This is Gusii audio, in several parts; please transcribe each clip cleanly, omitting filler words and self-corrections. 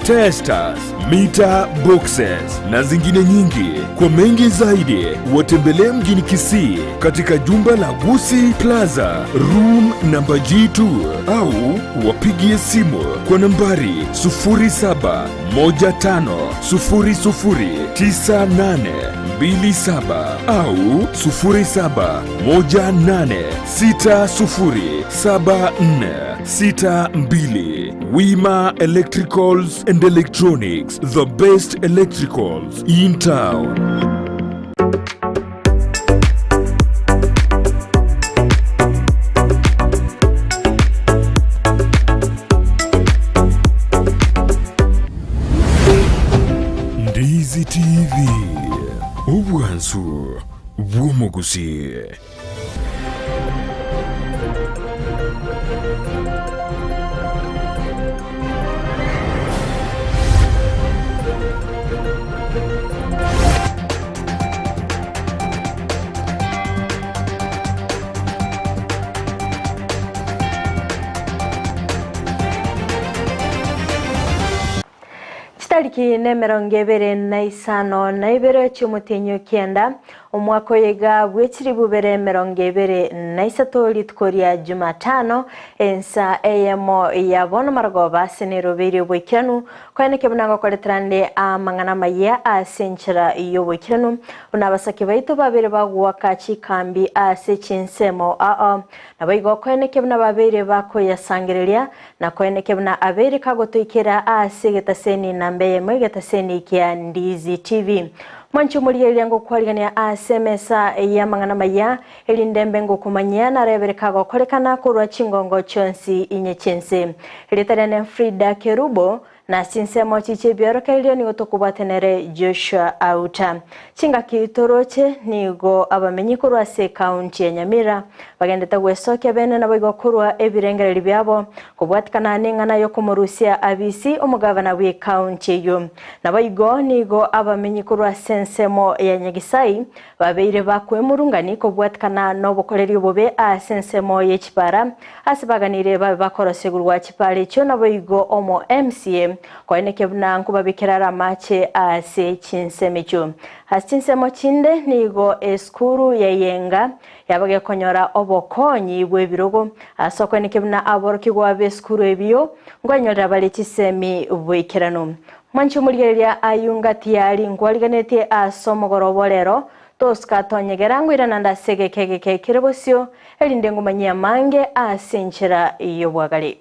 Testers, meter boxes na zingine nyingi. Kwa mengi zaidi, watembelee mjini Kisii katika jumba la Gusi Plaza room namba G2 au wapigie simu kwa nambari 0715009827 au 0718607462. Wima Electricals and Electronics, the best electricals in town. Ndizi TV, obwansu bw'omogusii. Chitariki nemerongo ebere na isano na ibere chi'omotienyi o kianda, Omwaka oyo iga bw'echilifu ibere emerongo ebere na isato rituko ria Jumatano, ensa eyemo ya bono marogoba ase neroberi oboikeranu, koeneke buna ngokoretera nde amang'ana amayia ase enchera y'oboikeranu, buna abasake baito babere bagoaka chikambi ase chinsemo ao. Naboigo koeneke buna babeire bakoyasangereria, na koeneke buna abeire kagotoikera ase egetaseni namba eyemo egetaseni kia Ndizi TV. Mwanche omorigereria ngokwarigania ase emesa y'amang'ana amaya, erinde mbe ngokomanyia narebere kagokorekana korwa chingongo chionsi inye chi'ense. Erieta riane Frida Kerubo, Na chinsemo chiche ebiorokererio nigo tokobwatanere Joshua Auta. Chingaki toroche nigo abamenyi korwa ase ekaunti ya Nyamira bagendete gwesokia bene naboigo korwa ebirengererio biabo kobwatikana neng'ana yokomorusia abisi omogavana bw'ekaunti eyio. Naboigo nigo abamenyi korwa ase ensemo ya Nyagisai babeire bakwemurungani kobwatikana nobokoreri obobe ase ensemo ye chipara Ase baganire babe bakorosegurwa chipara echio naboigo omo MCA koeneke buna nkobabekera are amache ase chinsemo echio. Ase chinsemo chinde nigo esukuru ya Eyenga yaba gekonyora obokonyi bw'ebirogo ase okoeneke buna aborokigwa b'esukuru ebio nkwenyorera bare chisemi boikeranu. Mwanche omorigereria ayio tiyari nkwariganetie ase omogoroba orero Tosika tonyegera ngoirana nde ase egeka egeke kere bosio, erinde ngomanyie amange ase enchera y'obwagare.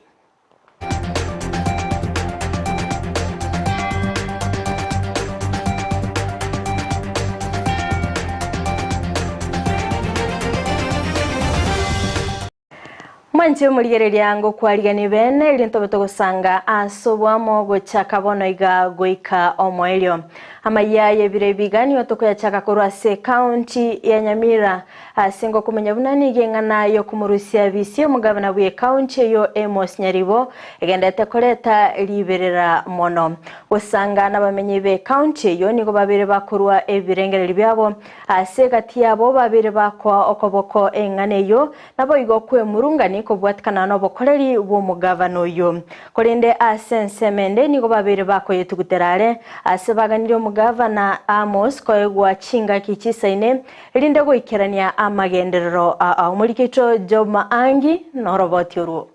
Mwanche omorigereria ngokwariganie bene, erio ntobe togosanga ase oboamo gochaka bono iga goika omoerio. Amayia y'ebiro ebiga nigo tokoyachaka korwa ase ekaunti ya Nyamira ase ngokomenya buna nigo eng'ana y'okomorusia bisi omogabana bw'ekaunti eyio Amos Nyaribo egenderete koreta riberera mono. Gosanga nabamenyi b'ekaunti eyio nigo babeire bakorwa ebirengererio biabo Ase egati yabo babere bakoa okoboko eng'ana eyio, naboigo kwemurungani kobwatikana nobokoreri bw'omogavana oyio. Korende ase ensemo ende nigo babeire bakoyetugutera are, ase baganirie omogavana Amos koegwa chingaki chisaine, erinde goikerania amagenderero ao. Omoriki oito Job Maangi noroboti orwo.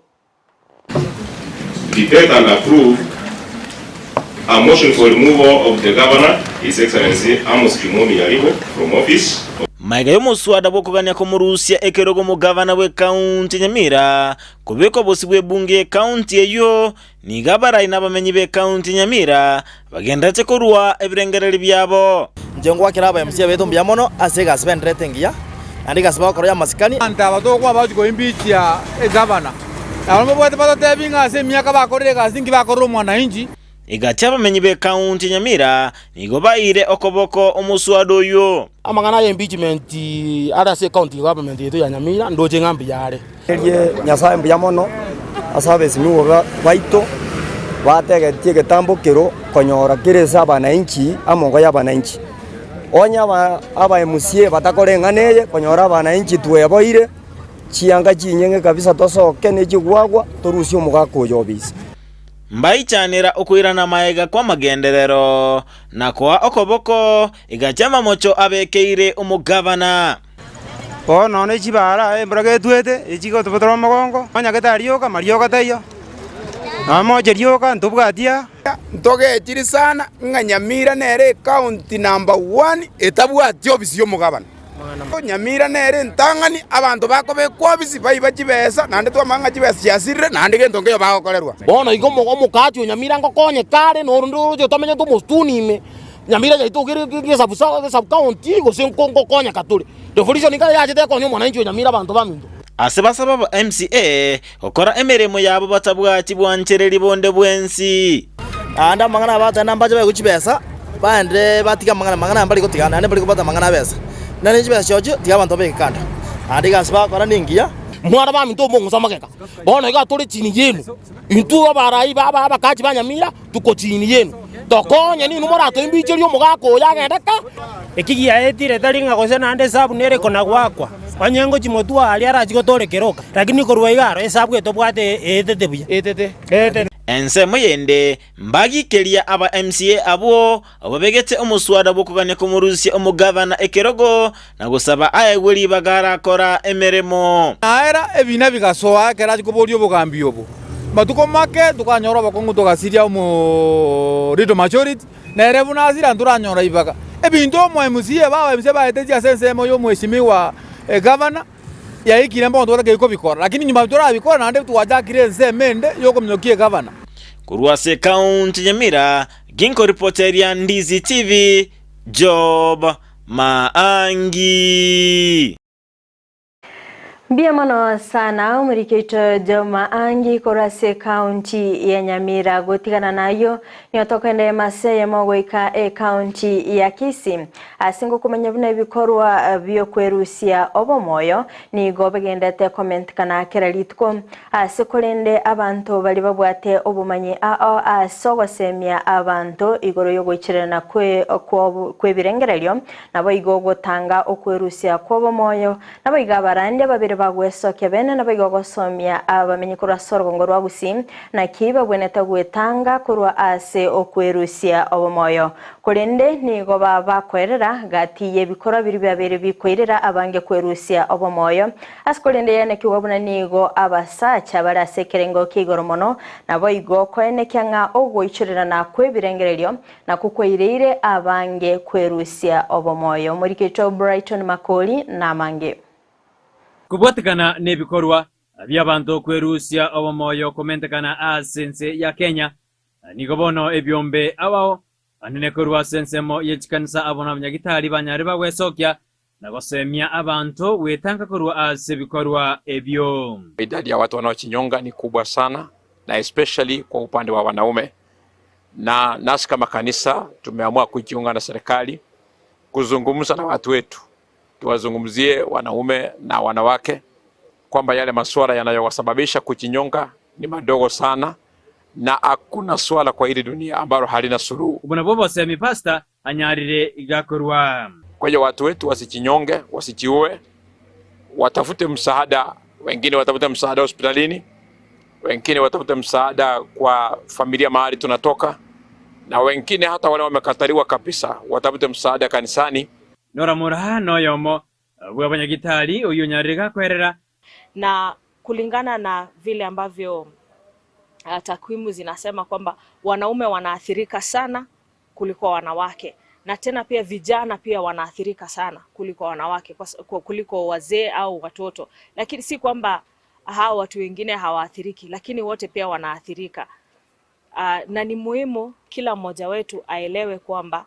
Debate and approve a motion for removal of the Governor, His Excellency Amos Kimwomi Nyaribo from office. Magega y'omoswada bw'okogania komorusia ekerogo omogavana bw'ekaunti ya Nyamira kobekwa bosio bw'ebunge y'ekaunti eyio, nigo abarai na abamenyi b'ekaunti ya Nyamira bagenderete korua ebirengererio biabo. Inche ngwakera aba MC abaito mbuya mono ase egasi benderete engiya, naende egasi bagokora y'amasikani. Abanto aba tokoa bagochia koimbichia egavana, na barabwo mbabwate batotebi ng'a ase emiaka bakorire egasi ninki bakorera omwananchi. Egati abamenyi b'ekaunti ya Nyamira nigo baeire okoboko omoswada oyio. Amang'ana aya impeachment are ase ecounty government yaito ya Nyamira ndoche ng'a mbuya are. Erie Nyasae mbuya mono ase abesimigwa baito bategetie egetambo kero konyora kere ase abananchi amongo y'abananchi. Onye aba MCA batakora eng'ana eye konyora abananchi tweboire chianga chinyeng'e kabisa tosoke ne chigwagwa torusie omogaka oyo obisa. mbaichanera okoirana magega kw'amagenderero, na koa okoboko egacha amamocho abekeire omogavana. Bono nonya chibara embura getwete, echigotobotora omogongo, nonya getari rioka, mariogo taiyo, nonya moche rioka ntobwati aa. Ntogechiri sana ng'a Nyamira nere ecounty number one etabwati ofisi y'omogabana. Nyamira nere entang'ani abanto bakobekwa ofisi baiba chibesa naende twamanya ng'a chibesa chiasirire naende gento nkeiyo bagokorerwa. Bono igo omokati o Nyamira ngokonyeka are norende oroche tomenyete omosituni ime, Nyamira yaito kere sub county gose ngokonyeka tore. Devolution kare yachete ekonya omwananchi o Nyamira abanto baminto. Ase basaba ba MCA gokora emeremo yabo batabwati bwanchereri bonde bwensi. Naende amang'ana abatari mbache baegwe chibesa, baende batige amang'ana, amang'ana aya mbari gotiga naende mbari kobwata amang'ana abesa. Naende chibesa chiao tiga abanto babeke kando. Naende egasi bagokora nengiya. Mwana baminto omong'usa amagega, bono iga tore chini yenu, intwe abarai ba abakachi ba Nyamira tuko chini yenu, tokonye ninwe moratoimbicherie omogaka oyo agende ka. Eki giaetire tari ng'a gose naende esabu nere kona-goakwa, onye ngochia motwe aria arachie gotoora ekeroka, lakini korwa iga aro esabu etobwate eetete buya. Eetete. Ensemo yende mbagikeria aba MCA abwo babegete omoswada bw'okogania komorusia omogavana ekerogo na gosaba aegwe ribaga arakora emeremo. Naera ebina bigasoa ekero achia koboria obogambi obo. Matuko make tokanyora obokong'u togasiria omo little majority, nere buna asira ntoranyora ribaga. Ebinto omo MCA ba MCA baetetie ase ensemo ya omweshimiwa egavana, yaikire mbono totakeire kobikora, lakini nyuma torabikora naende twachakire ensemo ende yokominyokia egavana. Korwa ase ekaunti ya Nyamira, ginkoripoteria Ndizi TV, Job Maangi. Mbuya mono sana omoriki oito Job Maangi korwa ase ekaunti ya Nyamira. Gotigana nayio nigo tokoenda emase eyemo goika ekaunti ya Kisii ase ngokomanya buna ebikorwa biokwerusia obomoyo nigo bigendete komentekana kera rituko ase korende abanto baria babwate obomanyi ao ase ogosemia abanto igoro yogoichererana kwebirengererio naboigo gotanga okwerusia kw'obomoyo naboigo abarandia babere bagwesokia bene naboigo gosomia abamenyi korwa ase orogongo rwa Gusii naki babwenete gwetanga korwa ase okwerusia obomoyo korende nigo bakoerera gati y'ebikorwa biria biabeire bikoirera abange kwerusia obomoyo ase korende yenekigwa buna nigo abasacha bare ase ekerengo kia igoro mono naboigo koenekia ng'a ogoichorerana kw'ebirengererio nakwo kwaireire abange kwerusia obomoyo. Omoriki oito Brighton Makori namange. Kobwatekana nebikorwa bi'abanto kwerusia obomoyo komentekana ase ense ya Kenya, nigo bono ebiombe abao anene korwa ase ensemo ye chikanisa abo nabanyagitari banyare bagwesokia na gosemia abanto gwetanga korwa ase ebikorwa ebio. Idadi ya watu wanaochinyonga ni kubwa sana na especially kwa upande wa wanaume, na nasi kama kanisa tumeamua kujiunga na serikali kuzungumza na watu wetu, tuwazungumzie wanaume na wanawake kwamba yale masuala yanayowasababisha kujinyonga ni madogo sana na hakuna swala kwa hili dunia ambalo halina suluhu. Obwo nabwo obosemi pastor anyarire gakorwa. Kwa hiyo watu wetu wasijinyonge, wasijiue, watafute msaada. Wengine watafute msaada hospitalini, wengine watafute msaada kwa familia mahali tunatoka, na wengine hata wale wamekataliwa kabisa watafute msaada kanisani. Nora Moraa noyomo bw'abanyagitari oyo onyarire gakwerera na kulingana na vile ambavyo takwimu zinasema kwamba wanaume wanaathirika sana kuliko wanawake, na tena pia vijana pia wanaathirika sana kuliko wanawake kuliko wazee au watoto, lakini si kwamba hao watu wengine hawaathiriki, lakini wote pia wanaathirika. Na ni muhimu kila mmoja wetu aelewe kwamba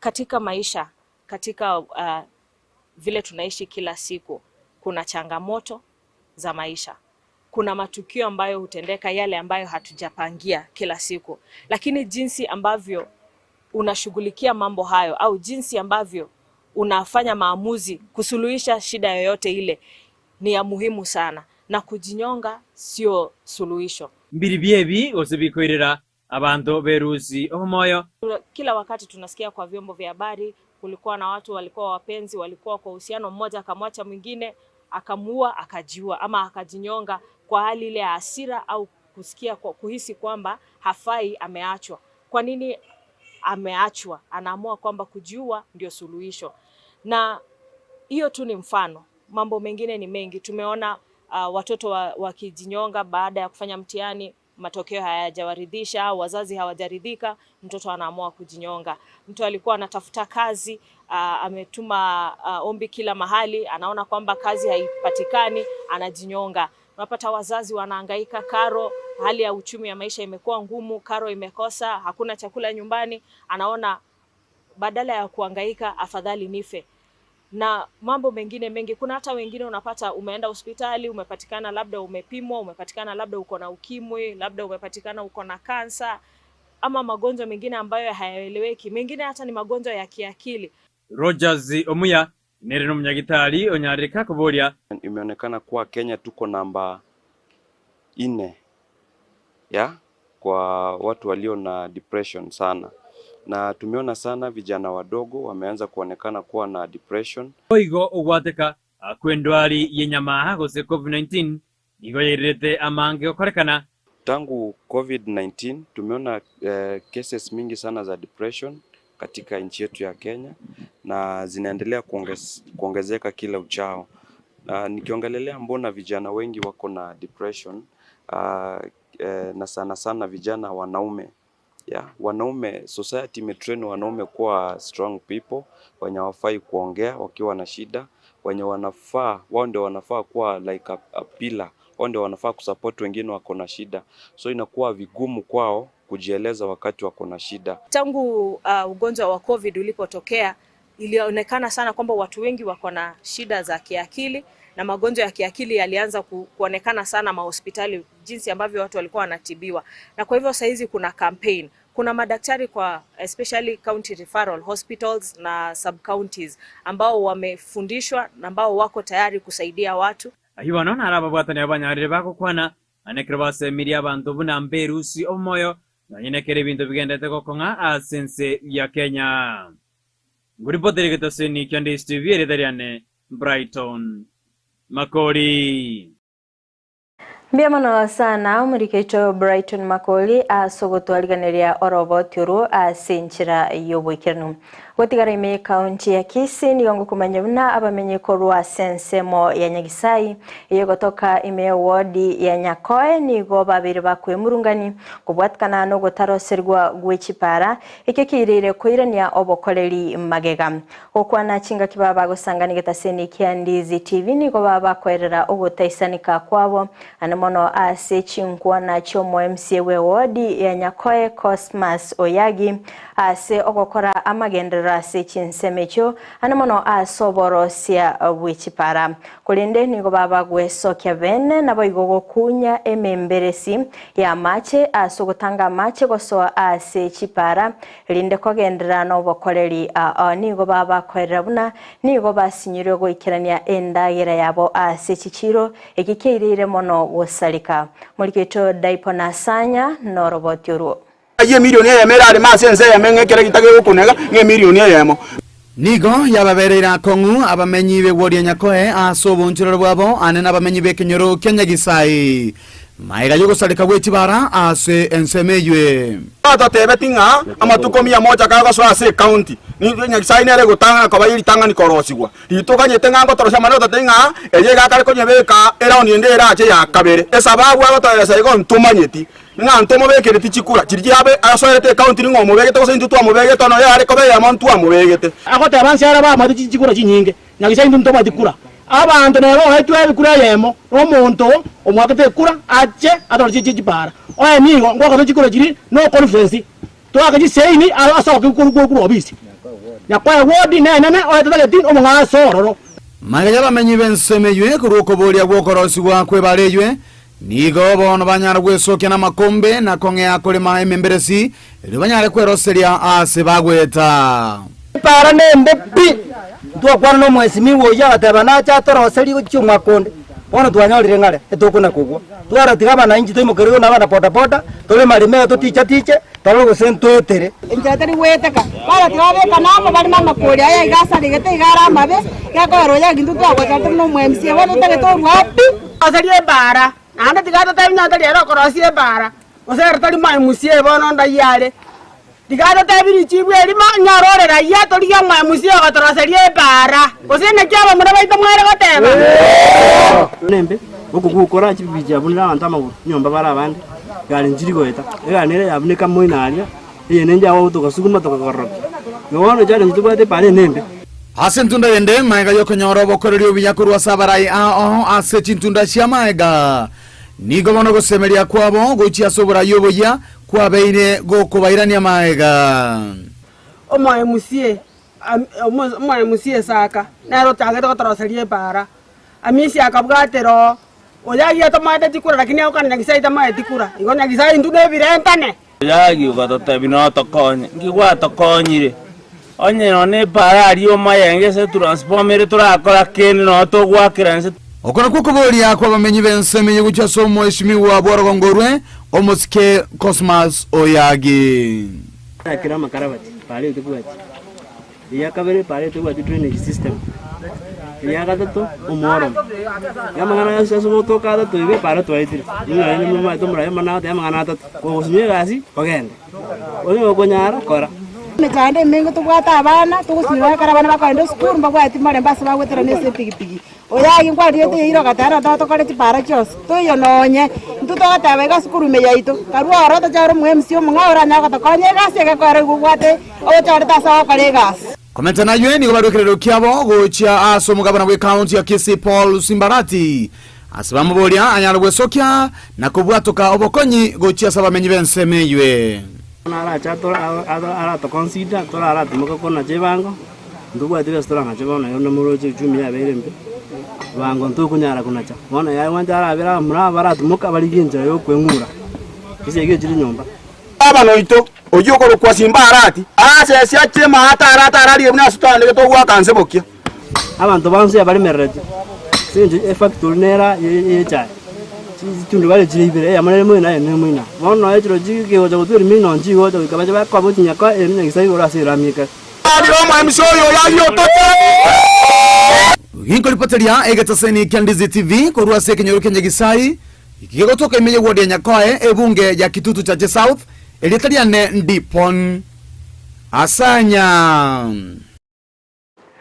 katika maisha, katika vile tunaishi kila siku, kuna changamoto za maisha, kuna matukio ambayo hutendeka, yale ambayo hatujapangia kila siku, lakini jinsi ambavyo unashughulikia mambo hayo au jinsi ambavyo unafanya maamuzi kusuluhisha shida yoyote ile ni ya muhimu sana, na kujinyonga sio suluhisho. Mbiri biebi gose bikoirera abanto berusi omoyo. Kila wakati tunasikia kwa vyombo vya habari, kulikuwa na watu walikuwa wapenzi, walikuwa kwa uhusiano, mmoja akamwacha mwingine, akamuua, akajiua ama akajinyonga kwa hali ile ya hasira au kusikia kwa kuhisi kwamba hafai, ameachwa. Kwa nini ameachwa? Anaamua kwamba kujiua ndio suluhisho. Na hiyo tu ni mfano, mambo mengine ni mengi. Tumeona uh, watoto wakijinyonga baada ya kufanya mtihani, matokeo hayajawaridhisha, wazazi hawajaridhika, mtoto anaamua kujinyonga. Mtu alikuwa anatafuta kazi uh, ametuma uh, ombi kila mahali, anaona kwamba kazi haipatikani, anajinyonga. Unapata wazazi wanahangaika, karo, hali ya uchumi ya maisha imekuwa ngumu, karo imekosa, hakuna chakula nyumbani, anaona badala ya kuhangaika afadhali nife na mambo mengine mengi. Kuna hata wengine unapata umeenda hospitali, umepatikana labda umepimwa, umepatikana labda uko na ukimwi, labda umepatikana uko na kansa ama magonjwa mengine ambayo hayaeleweki, mengine hata ni magonjwa ya kiakili. Rogers Omuya nere nomunyagitari onyarire koboria. Imeonekana kuwa Kenya tuko namba nne ya kwa watu walio na depression sana, na tumeona sana vijana wadogo wameanza kuonekana kuwa na depression. Boigo ogwateka kw'endwari y'enyamaha gose COVID-19 nigo yairerete amange gokorekana. Tangu COVID-19 tumeona cases mingi sana za depression katika nchi yetu ya Kenya na zinaendelea kuongezeka kila uchao. Na nikiongelelea mbona vijana wengi wako na depression na sana sana vijana wanaume. Yeah, wanaume, society imetrain wanaume kuwa strong people wenye hawafai kuongea wakiwa na shida, wenye wanafaa, wao ndio wanafaa kuwa like a pillar, wao ndio wanafaa kusupport wengine wako na shida, so inakuwa vigumu kwao kujieleza wakati wako na shida. Tangu ugonjwa wa COVID ulipotokea, ilionekana sana kwamba watu wengi wako na shida za kiakili na magonjwa ya kiakili yalianza kuonekana sana mahospitali, jinsi ambavyo watu walikuwa wanatibiwa. Na kwa hivyo saizi kuna campaign, kuna madaktari kwa especially county referral hospitals na sub counties ambao wamefundishwa na ambao wako tayari kusaidia watu. Ayio bono naro ababwatani abanyarire bagokwana, naende ekero basemirie abanto buna mberusi omoyo, nonye nekero ebinto bigendete gokong'a ase ense ya Kenya. Ngoripotera egetaseni kia Ndisi TV erieta riane Brighton Makori. Mbuya mono sana omorikeito Brighton Makori ase ogotwariganeria oroboti orwo ase enchera y'oboikeranu. Gotigara ime ekaunti ya Kisii nigo ngokomanya buna abamenyi korwa ase ensemo ya Nyagisai eye gotoka ime ya ward ya Nyakoe nigo babere bakwemurungani kobwatikana nogotaroserwa gwe chipara ekio kiirire koirania obokoreri magega. Gokwana chingaki baba bagosangani getaseni kia Ndizi TV nigo baba bakoerera ogotaisanika kwabo ane mono ase chinkwana chiomo MCA we ward ya Nyakoe Cosmas Oyagi ase ogokora amagenderero ase chinsemo echio ane mono ase oborosia bw'echipara. Korende nigo baba gwesokia bene nabo igo gokunya ememberesi ya amache ase ogotanga amache gosoa ase chipara rinde kogenderera n'obokoreri nigo baba bakoerera buna nigo basinyirwe goikerania endagera yabo ase chichiro eki keirire mono gosareka. Moriketo Daipo Nasanya noroboti orwo. Ayio emilioni eyemo erareme ase ense eyemo ng'a ekero gitage gokunega ng'a emilioni eyemo. Nigo yababereire akong'u abamenyi b'egworia Nyakoe ase obonchorero bwabo ane nabamenyi b'ekenyoro kia Nyagisai, magega y'ogosareka gwe chibara ase ensemo eywe. Totebeti ng'a amatuko mia moja kagosoa ase ecounty, Nyagisai nere egotang'ana koba ye ritang'ani korosigwa. Titoganyete ng'a ngotorosia amang'ana gototebia ng'a eye iga akare konyebeka eraoni ende erache ya kabere. Esababu agotoeresa igo ntomanyeti ng'a ntomobekereti chikura chiria chiabe asoerete ecounty ning'o omobegete gose intwe twamobegete onye yare koba eyemo ntwamobegete. Agoteba nse are bamwete chikura chinyinge, nyagesia intwe ntobwati kura. Abanto nere oetwe ekura eyemo nomonto omoakete ekura ache atorosie chipara. Oye nigo ngoakatwe chikura chiria no conference Toake chiseini asoke korwa obisi. Nyakoe ward nenene oye totageti omong'aso ororo. Magega y'abamenyi b'ensemo eywe korwa okoboria gw'okorosigwa kw'ebaara eywe, nigo bono banyara gwesokia namakombe na kong'ea korema ememberesi, erio banyare kweroseria aase bagweta. Epaara nembe pi! Ntwakwana nomwesimigwa oyio agateba nache atoroserie gochia omwaka onde. Bono twanyorire ng'are etokona kogwa. Twaratiga abanainchi toimokerigwe na abana bodaboda, toreme arime toticha tiche, torore gose ntoetere. Enchera teri goeteka. Bono tiga babekane amo bareme amakori aya iga asaregete iga are amabe, gekoera oyo intwe twagwechete buna omo MCA bono totagete orwa pi. Roseria ebaara, naende tiga totebi ng'a tari ere okorosia ebaara. Gose ere tari mwaemusie bono ndayia are. Tiga atotebi richibu erimo, nyore ore raia torigie omwaemusie ogotoroseria epaara. Gose naki abamura baito mware goteba? Nembe, okogukora chibibi chiabunire abanto amagoro, nyomba bare abande, egari nchiri goeta, egari nere yabuneka moino aria, eye nenche agwo togasuguma tokagororokia. Igo bono challenge tobwate epaara eye nembe. Ase entunda yende, magega y'okonyora obokoreri obuya korwa ase abarai ao ase chintunda chia magega, Nigo bono ogosemeria kwabo gochia ase oborai oboyia kwabeire gokobairania magega. Omoemusie omoemusie Isaka nere ochagete gotoroseria epaara. Amisi akabwatera oo, oyo ayio tomoete kura lakini agokana Nyasaye tamoeti kura. Igo Nyasaye intwe nebirentane. Oyagi ogatotebia notokonye, nki gwatokonyire? Onye nonya nepaara aria omayenge ase etransformer ere torakora kende nonya togoakera inse. Oko nakwo okoboria kw'abamenyi b'ense eye gochia ase omoesimigwa bw'orogongo orwe, omosike Cosmas Oyagi. Akera amakarabati, paara etebwati. Eya kabere paara etebwati drainage system. Eya gatato omworomo. Iga amang'ana yonsi ase ogotoka atato iga paara twaetire. Buna naende momanyete omoraia omone agoteba amang'ana atato, kogosinywa egasi ogende, onye gokonyara kora. Emechando emenge tobwate abana, togosinywa ekero abana bakogenda esukuru mbabwati morembe ase bagoeterana ase epigipigi. Oyo ayio nkwarigete eira ogateba nabo togotokore chipara chionsi, toiyo nonye. Intwe togoteba iga sukuru ime yaito, karue ororo tochore omo MC omong'ao oranyare gotokonya egasi egekora igo obwate ogochorete ase ogokora egasi. Komenta naywe nigo barue ekerero kiabo gochia ase omogabana bw'ekaunti ya Kisii Paul Simbarati ase bamoboria anyare gwesokia na kobwatoka obokonyi gochia ase abamenyi b'ensemo eywe. Bono arache aratoconsider, toraratomoka konacha ebango. Ntobwati besa toranache bono igo namoroche uchumi yabeire embe, bango ntokonyara konacha. Bono yaye gwancha arabere abamura aba baratimoka barigie enchera ya okweng'ura, chisegi echire nyomba. Gavana oito, oyio okorokwa Simba Arati, aase ache maate arate ararire buna ase twaanegete ogoaka nse bokia. Abanto bonsi abaremereretie, ase eng'encho efactory nera ye echae, chitundubari chire ibere, eyemo nere moino eyende nere moino. Bono nonya chirochio kegocha gotwa erimino nchigocha goika bache bakoba ochinyako ere nyasae igoro ase erami ekare. Ginkoripoteria egetaseni kia Ndizi TV korwa ase ekenyoro kia Nyagisai, gegotoka ime y'eward ya Nyakoe, ebunge ya Kitutu Chache South, erieta riane Ndipon Asanya.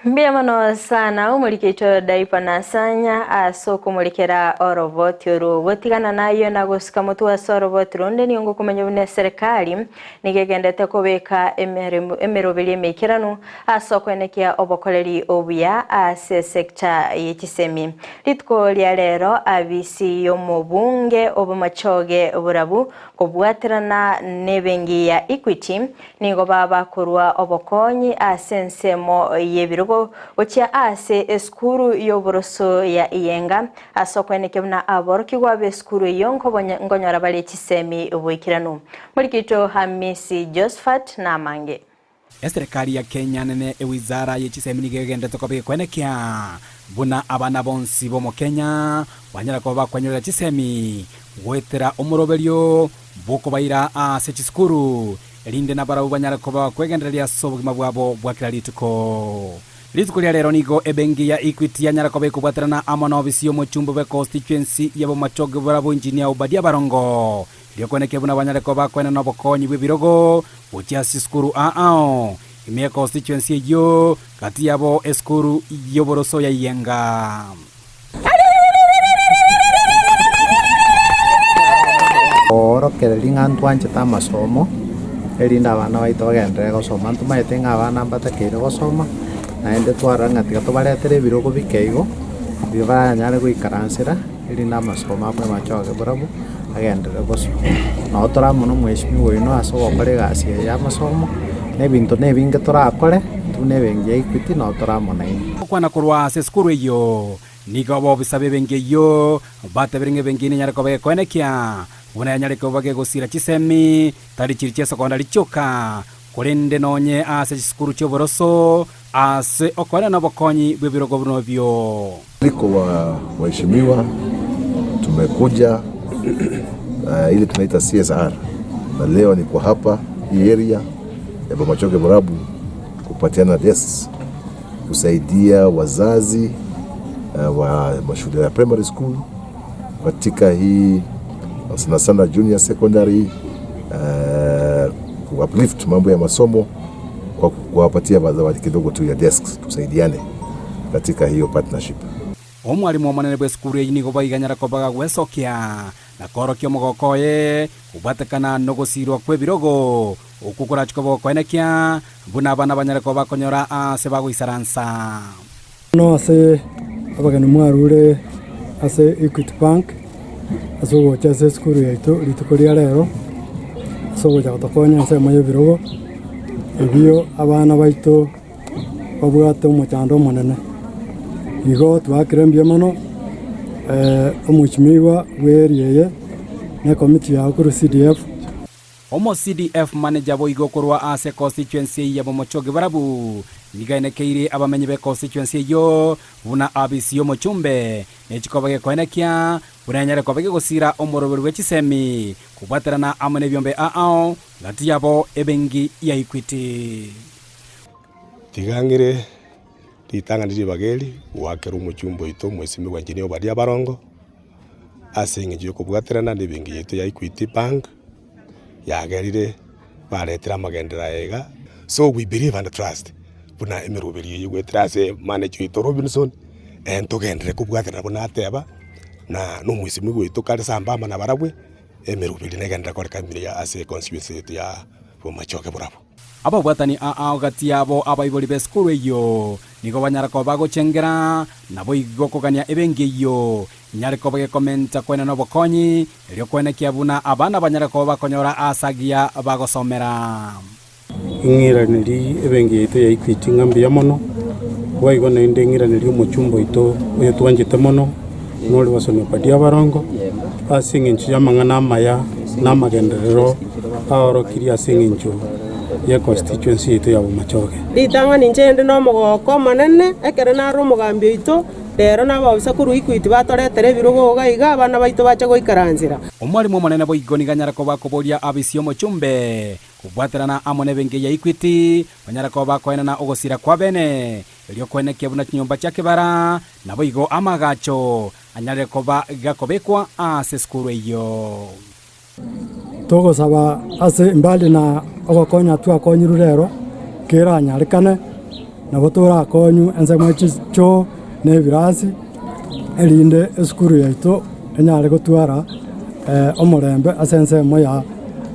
Mbuya mono sana omoriki oito Daipa Nasanya ase okomorekera oroboti oro. Gotigana nayio na gosuka motwe ase oroboti ronde nigo ngokomanya buna eserekari nigo egendete kobeka emeroberi emeikeranu ase okoenekia obokoreri obuya ase esecta ye chisemi. Rituko ria rero abisi y'omobunge ob'Amachoge Borabu kobwaterana n'ebenki ya Equity Nigo babakorua obokonyi ase ensemo y'ebirogo gochia ase esukuru y'oboroso ya Iyenga, ase okwenekia buna aborokigwa b'esukuru eyio nkonyora bare chisemi boikeranu. Morikito Hamisi Josphat namange. Eserekari ya Kenya nene ewizara ye chisemi nigo egenderete koba egekwenekia buna abana bonsi b'Omokenya banyare koba bakwenyorera chisemi goetera omoroberio bw'okobaira ase chisukuru, erinde nabarabwo banyare koba bakwegendereria ase obogima bwabo bwa kera rituko. Rituko ria rero nigo ebenki ya Equity yanyara koba ekobwaterana amo na ofisi y'omochumbe bwe constituency ya Bomachoge barabwo Engineer Obadia Barongo, erio koenekia buna banyare koba bakoenana obokonyi bw'ebirogo gochia ase chisukuru aao ime ye constituency eyio, gati yabo esukuru y'oboroso ya Iyenga. Oorokereria ng'a ntwanchete amasomo, erinde abana baito bagenderere gosoma. Ntomaete ng'a abana mbatakeire gosoma, naende twarora ng'a tiga tobaretere ebirogo bike igo, ebi baranyare goikaransera, erinde amasomo abwo amachoge barabwo, agenderere gosoma. Nabo tore amo na omweshimiwa oino ase ogokora egasi eye ya amasomo, na ebinto na ebinge torakore, intwe buna ebenki ya Equity nabo tore amo nainwe. Gokwana korwa ase esukuru eyio, nigo abobisa b'ebenki eyio batebire ng'a ebenki nenyare koba egekoenekia buna yanyare koba gegosira chisemi, tari chiri chi'esokondari chioka, korende nonye ase chisukuru chi'oboroso, ase okoenana obokonyi bw'ebirogo buna ebio. Mwaliko wa waheshimiwa tumekuja ile tunaita CSR na leo niko hapa hii area ya Bomachoge Borabu kupatiana desks kusaidia wazazi wa mashule ya primary school katika hii sana sana junior secondary ku uplift mambo ya masomo kwa kuwapatia zawadi kidogo tu ya desks, tusaidiane katika hiyo partnership. Omwalimu omonene bw'esukuru eyio nigo baiganyara koba gagwesokia na koorokia omogoko oye kobwatekana nogosiirwa kw'ebirogo okwo korachie koba gokoenekia buna abana banyare koba bakonyora aase bagoisaransa. Bono ase abageni mwarure ase Equity Bank ase ogocha ase esukuru yaito rituko ria rero, ase ogocha gotokonya ensemo ya ebirogo, ebio abana baito babwate omochando omonene. Igo twakire mbuya mono omweshimiwa bwa area eye na ekomiti yao korwa CDF. Omo CDF manager boigo korwa ase constituency eyio ya Bomochogi Barabu nigo aenekeire abamenyi be constituency eyio buna abisi y'omochumbe nechikoba gekoenekia buna enyare koba gegosira omoroberi bwe chisemi kobwaterana amo nebiombe ao gati yabo ebenki ya Equity. Tiga ng'ire ritang'ani ribaga eri goakera omochumba oito omwesimigwa Engineer Obadia Barongo, ase eng'encho y'okobwaterana na ebenki yaito ya Equity Bank, yagerire baretire amagenderero aya iga. So we believe and trust buna emeroberi eye goetera ase manager oito Robinson, ntogenderere kobwaterana buna ateba, na na omwesimigwa oito kare sambamba nabarabwe, emeroberi negenderere koreka ime ase econstituency yaito ya Bomachoge Borabu. Ababwatani aa gati yabo abaibori b'esukuru eyio nigo banyara koba bagochengera, naboigo kogania ebenki eyio inyare koba gekomenta koenena obokonyi, erio koenekia buna abana banyare koba bakonyora aase agiya bagosomera. Ing'iraneri ebenki yaito ya Equity ng'a mbuya mono, boigo naende ing'iraneri omochumba oito oyotwanchete mono, nore Wasoni Obadia Abarongo, ase eng'encho y'amang'ana amaya na amagenderero aorokirie ase eng'encho ye constituency yaito ya Bomachoge. Ritang'ani inche inde nomogooko omonene, ekero nare omogambi oito, rero nabaofisa korwa Equity batoretere ebirogo iga iga, abana baito bache goikaransera. Omwalimu omonene boigo nigo anyare koba akoboria abisi omochumbe kobwaterana amo nebenki ya Equity banyare koba bakoenana ogosira kwa bene erio koenekia buna chinyomba chia kebara naboigo amaagacho anyare koba gakobekwa ase esukuru eyio. Togosaba ase mbali na ogokonya twakonyirwe rero, keranyarekane, nabo torakonywe ensemo ye chichoo na ebirasi, erinde esukuru yaito enyare gotwara omorembe ase ensemo ya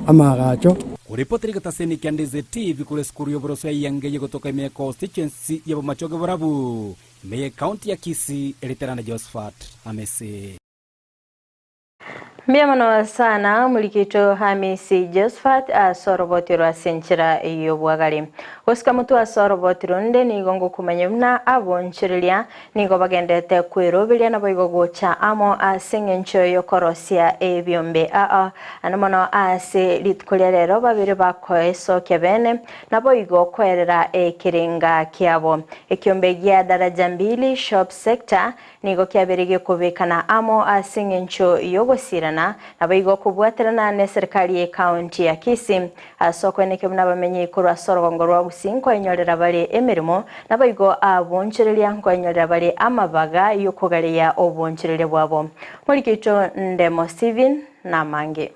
amaagacho. Koripotera egetaseni kia Ndizi TV korwa esukuru y'oboroso ya Iyanga eye gotoka ime ya constituency ya Bomachoge Borabu, ime ye county ya Kisii, Eriterana Josephat Amisi. Mbuya mono sana omorikito Hamisi Josephat ase oroboti rwa ase enchera y'obwagare. Gosika motwe ase oroboti ronde nigo ngokumanya buna abonchoreria nigo bagenderete kweroberia naboigo gocha amo ase eng'encho y'okorosia ebiombe aa ande mono ase rituko ria rero babere bakoesokia bene naboigo koerera ekerenga kiabo. Ekiombe gia Daraja Mbili Shop Sector Nigo kiabeire gekobekana amo ase engencho y'ogosirana, naboigo kobwaterana neserikari y'ecounty ya Kisii ase okoenekia buna abamenyi korwa ase orogongo rwa Gusii nkoenyorera bare emeremo, naboigo abonchoreria nkoenyorera bare amabaga y'okogareia obonchoreria bwabo. Moriki oito Ndemo Stephen namange.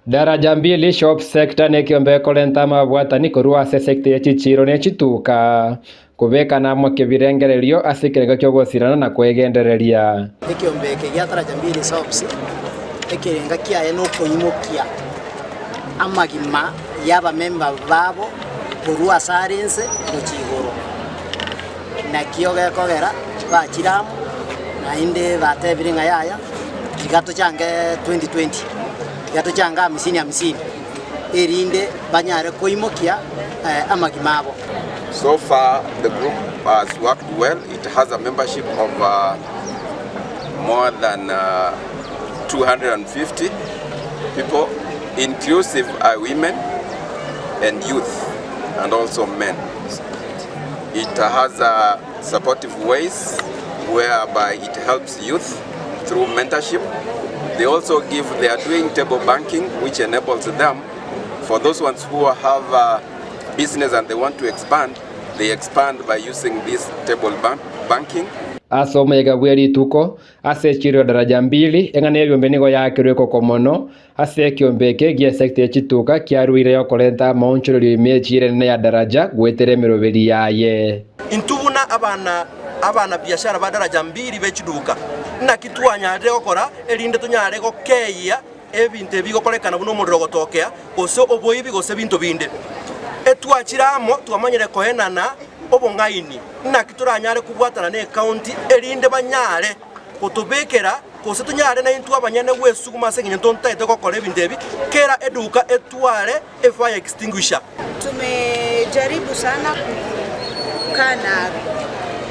Daraja Mbili Shop Sector nekiombe ekorenta amabwatani korwa ase sector ye chichiiro ne chituka, kobekana amo kebirengererio ase ekerengo ki'ogosirana na kwegendereria. Ekiombe eke gia Daraja Mbili Shops ekerenga kiaye nokoimokia amagima y'abamemba babo korwa ase are inse gochia igoro. Nakio gekogera bachire amo, naende batebire ng'a yaya, tiga tochange 2020, tiga tochange hamsini hamsini, erinde banyare koimokia amagima abo. So far the group has worked well, it has a membership of more than 250 people inclusive are women and youth and also men. It has supportive ways whereby it helps youth through mentorship. They also give, they are doing table banking which enables them for those ones who have a business and they want to expand, they expand by using this table bank, banking. Ase omoyega bwe rituko, ase echiro ya Daraja Mbili, eng'ana y'ebiombe nigo yaakirwe ekoko mono, ase ekiombe eke gi'esecta ye chituka kiaruire okorenta amaonchorerio ime echiro enene ya Daraja goetera emeroberi yaye. Intwe buna abana abanabiashara ba Daraja Mbili be chiduka, naki twanyarire gokora erinde tonyare gokeyia ebinto ebi bigokorekana buna omorero ogotokea, gose oboibi, gose ebinto binde. Etwachire amo twamanyire koenana obong'aini, naki toranyare kobwatana necounty erinde banyare gotobekera, gose tonyare naintwe abanyene gwesuguma ase engencho ntotaete gokora ebinto ebi, kera eduka etware efire extinguisher. Tumejaribu sana kukaa na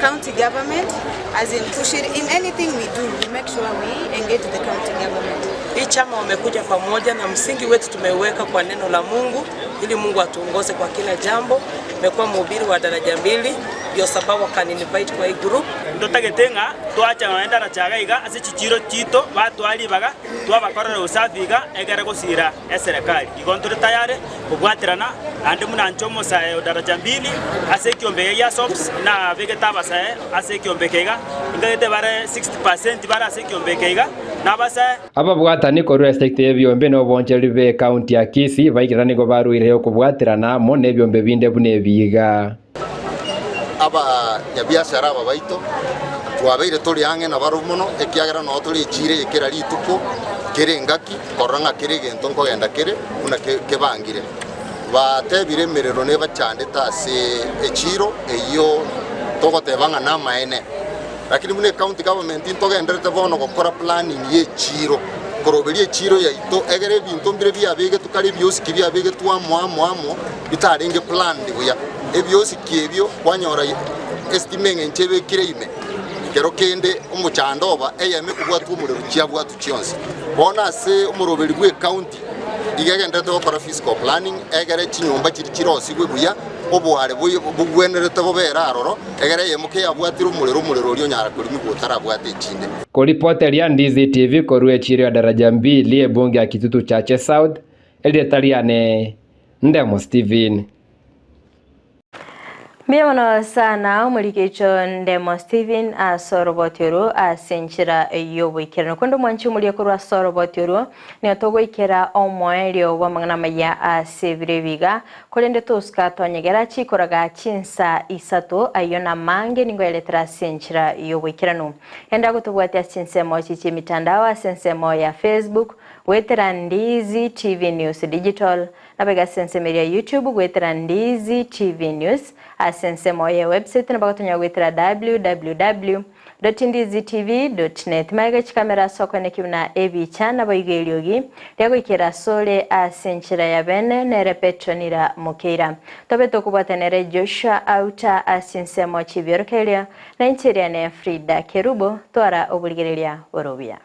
county government as in kushiri in anything we do we make sure we engage the county government. Hii chama wamekuja pamoja na msingi wetu tumeuweka kwa neno la Mungu ili Mungu atuongoze kwa kila jambo. Nimekuwa mhubiri wa daraja mbili, ndio sababu wakani-invite kwa hii group. Ntotagete ng'a twacha nonya endaracha iga iga ase chichiiro chiito batwaa ribaga, twabakorera usafi iga ekere gosira eserekari. Igo ntore tayari kobwaterana naende buna inche omosae o daraja mbili ase ekiombe eke gia sops nabegete abasae ase ekiombe eke iga, intagete bare 60% bare ase ekiombe eke iga nabasae. Ababwatani korwa esecta y'ebiombe na obonchoreri b'ecounty ya Kisii baikera nigo baruireyo okobwaterana amo nebiombe binde buna ebiiga. Abanyabiashara aba baito twabeire tore ang'e nabarobwo mono, ekiagera noo tore echiira eye kera rituko, kera engaki, korora ng'a kera egento nkogenda kere buna kebangire. Batebire emerero nebachandete ase echiiro eyio togoteba ng'a namaene. Lakini buna ecounty government ntogendererete bono gokora planning y'echiiro, koroberia echiiro yaito egere ebinto mbire biabegetwe kare ebiosiki biabegetwe amo amo amo bitarenge planned buya. Ebiosiki ebio kwanyora estima eng'encho ebekire ime, kero kende omochando oba eyemo ekobwatwa omorero chiabwatwa chionsi. Bono ase omoroberi bwe ecounty iga egendererete gokora physical planning egere chinyomba chiria chirosigwe buya, oboare bogwenerete bobere aroro, egere eyemo keyabwatire omorero, omorero oria onyara korimigwa otarabwate echinde. Koripoteria Ndizi TV korwa echiiro ya Daraja Mbili ebunge ya Kitutu Chache South, erieta riane Ndemo Stephen. Mbuya mono sana omorigecho Ndemo Stephen ase oroboti orwo ase enchera y'oboikeranu. Korende omwanchi omoria korwa ase oroboti orwo nigo togoikera omoerio bw'amang'ana amaya ase ebiro ebi iga, korende tosuka twanyegera chikoraga chinsa isato ayio namange nigo yaretera ase enchera y'oboikeranu. Enda gotobwatia ase chinsemo echi chi'emitandao ase ensemo ya Facebook, goetera Ndizi TV News Digital, Nabaiga ase ensemo eria YouTube goetera Ndizi TV News, ase ensemo ye website nabo bagotonyora goetera www dot ndizitv dot net. Magega chikamera ase okoenekia buna ebicha naboigo eriogi riagoikera asore ase enchera ya bene nere Petronila Mokeira. Tobe tokobwata nere Joshua Auta ase chinsemo chibiorokererio na inche eriane Frida Kerubo twara oborigereria bore obuya.